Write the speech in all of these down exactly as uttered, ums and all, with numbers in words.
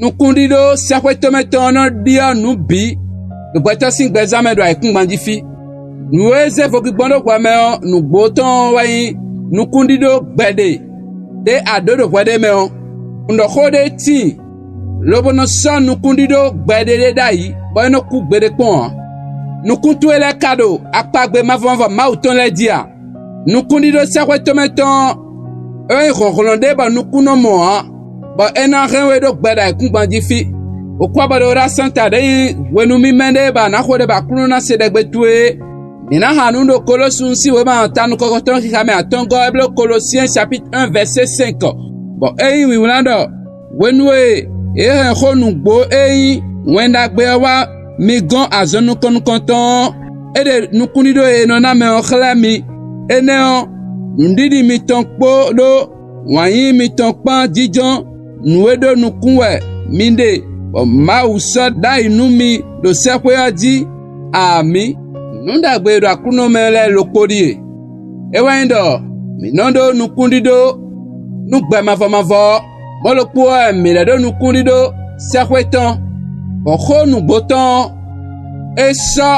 Nukúnɖíɖó sɛ́xwé tɔn mɛ tɔn ɔ́ nɔ ɖyɔ́ nǔ bǐ ɖo gbɛtɔ́ sín gbɛzán mɛ ɖo ayǐkúngban jí fí. Nǔ e zé vodún gbɔn ɖó hwɛ mɛ ɔ́, nǔgbó tɔn ɔ́ wɛ nyí nukúnɖíɖó gbɛɖe ɖě a ɖǒ ɖo hwɛ ɖé mɛ ɔ́. Un ɖɔ xó ɖé tíin, lobo nɔ sɔ́ nukúnɖíɖó gbɛɖe ɖé ɖ'ayǐ, bɔ é nɔ kú gbeɖé kpɔ́n ǎ. Nukún towe lɛ́ɛ ka ɖo akpagbe mavɔ mavɔ Mawu tɔn lɛ́ɛ jí a? Nukúnɖíɖó sɛ́xwé tɔn mɛ tɔn ɔ́, é nyí hlɔ̌nhlɔ́n ɖé bɔ nukún nɔ mɔ ǎ, bɔ é ná hɛn we ɖó gbɛ ɖo ayǐkúngban jí fí. Wǒkwábɔɖóɖá sánta ɖé nyí hwenu mímɛ́ ɖé bɔ a nǎ xo ɖɛ bɔ Aklúnɔ ná se ɖɛgbe towe é. Mǐ ná xa nǔ ɖo Kolósu sín wěma ta nukɔntɔn xixa mɛ atɔ́ɔ́ngɔ́ e bló Kolosiyɛn capítu un vɛ̌sé sɛ́nkɔ, bɔ é nyí wǐwlán ɖɔ hwenu e é hɛn xó nǔgbó e nyí Wɛn Ɖagbe ɔ́ wá mi gɔ́n azɔn nukɔn nukɔntɔn ɔ́, é ɖe nukúnɖíɖó e è nɔ ná mɛ ɔ́ xlɛ́ mi. Énɛ́ ɔ́, nǔɖiɖi mitɔn kpódó wǎn yíyí mitɔn kpán jínjɔ́n nǔ e ɖó nukún wɛ mi ɖe, bɔ Mawu sɔ́ ɖ'ayǐ nú mi ɖo sɛ́xwé ɔ́ jí. Amǐ. Nǔ ɖagbe e ɖo Aklúnɔ mɛ lɛ́ɛ ɖokpó ɖíe: é wɛ nyí ɖɔ mǐ nɔ ɖó nukúnɖíɖó nú gbɛ mavɔ mavɔ ɔ́, mɔ̌ ɖokpó ɔ́ wɛ mǐ lɛ́ ɖó nukúnɖíɖó sɛ́xwé tɔn, bɔ xó nǔgbó tɔn ɔ́, é sɔ́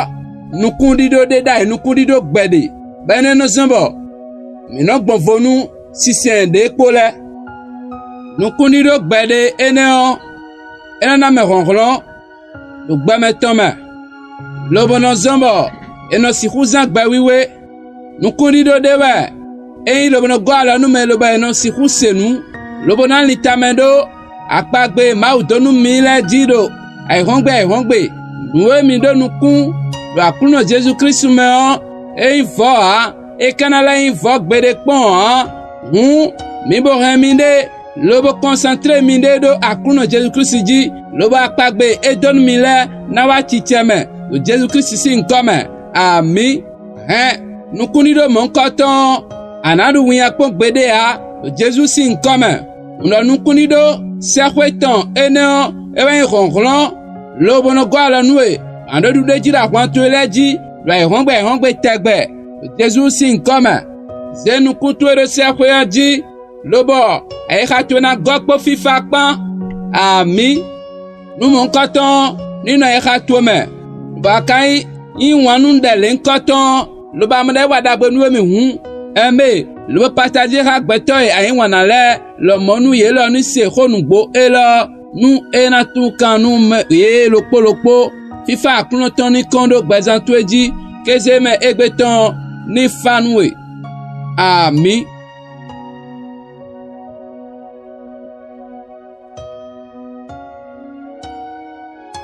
nukúnɖíɖó ɖé ɖ'ayǐ nukúnɖíɖó gbɛɖe, bɔ énɛ́ nɔ zɔ́n bɔ mǐ nɔ gbɔn vo nú sinsɛn ɖě kpó lɛ́ɛ. Nukúnɖíɖó gbɛɖe énɛ́ ɔ́, é nɔ ná mɛ hlɔ̌nhlɔ́n ɖo gbɛ mɛtɔn mɛ, lobo nɔ zɔ́n bɔ è nɔ sixú zán gbɛwíwé. Nukúnɖíɖó ɖé wɛ é nyí lobo nɔ gɔ́ alɔ nú mɛ lobɔ è nɔ sixú se nǔ, lobo ná lin tamɛ ɖó akpagbe e Mawu dó nú mi lɛ́ɛ jí ɖo ayǐhɔ́ngbe ayǐhɔ́ngbe. Nǔ e mi ɖó nukún ɖo Aklúnɔ Jezu Klísu mɛ ɔ́, é nyí vɔ̌ ǎ; é ka ná lɛ́ nyí vɔ̌ gbeɖé kpɔ́n ǎ. Hǔn, mi bo hɛn miɖée, lobo kɔnsantlé miɖée ɖó Aklúnɔ Jezu Klísu jí, lobo akpagbe e é dó nú mi lɛ́ɛ ná wá cicɛ mɛ ɖo Jezu Klísu sín nyǐkɔ mɛ. Amǐ. Hɛn, nukúnɖíɖó mɔ̌hunkɔtɔn ɔ́, a nǎ ɖu winnyá kpɔ́n gbeɖé ǎ ɖo Jezu sín nyǐkɔ mɛ. Un ɖɔ nukúnɖíɖó sɛ́xwé tɔn énɛ́ ɔ́, é wɛ nyí hlɔ̌nhlɔ́n, lobo nɔ gɔ́ alɔ nú we, a nǎ ɖó ɖuɖéjí ɖo ahwan towe lɛ́ɛ jí ɖo ayǐhɔ́ngbe ayǐhɔ́ngbe tɛgbɛ ɖo Jezu sín nyǐkɔ mɛ. Zě nukún towe ɖó sɛ́xwé ɔ́ jí, lobɔ ayixa towe ná gɔ́ kpó fífá kpán. Amǐ. Nú mɔ̌hunkɔtɔn ɔ́, ní nɔ ayixa towe mɛ, bɔ a ka nyí yí wǎn nú ɖɛ lěhunkɔtɔn ɔ́, lobo a mɔ ɖɔ é wa ɖagbe nú we mì hǔn, ɛmɛ, lobo patají xá gbɛtɔ́ e a yí wǎn ná lɛ́ɛ, lɔmɔ̌ nú yě lɔ ní se xó nǔgbó élɔ́ ɔ́, nú é ná tunwun kan nú mɛ yě ɖokpó ɖokpó. Fífá Aklúnɔ tɔn ní kɔn ɖó gbɛzán towe jí, kéze mɛ égbé tɔn ɔ́ ní fá nú we. Amǐ.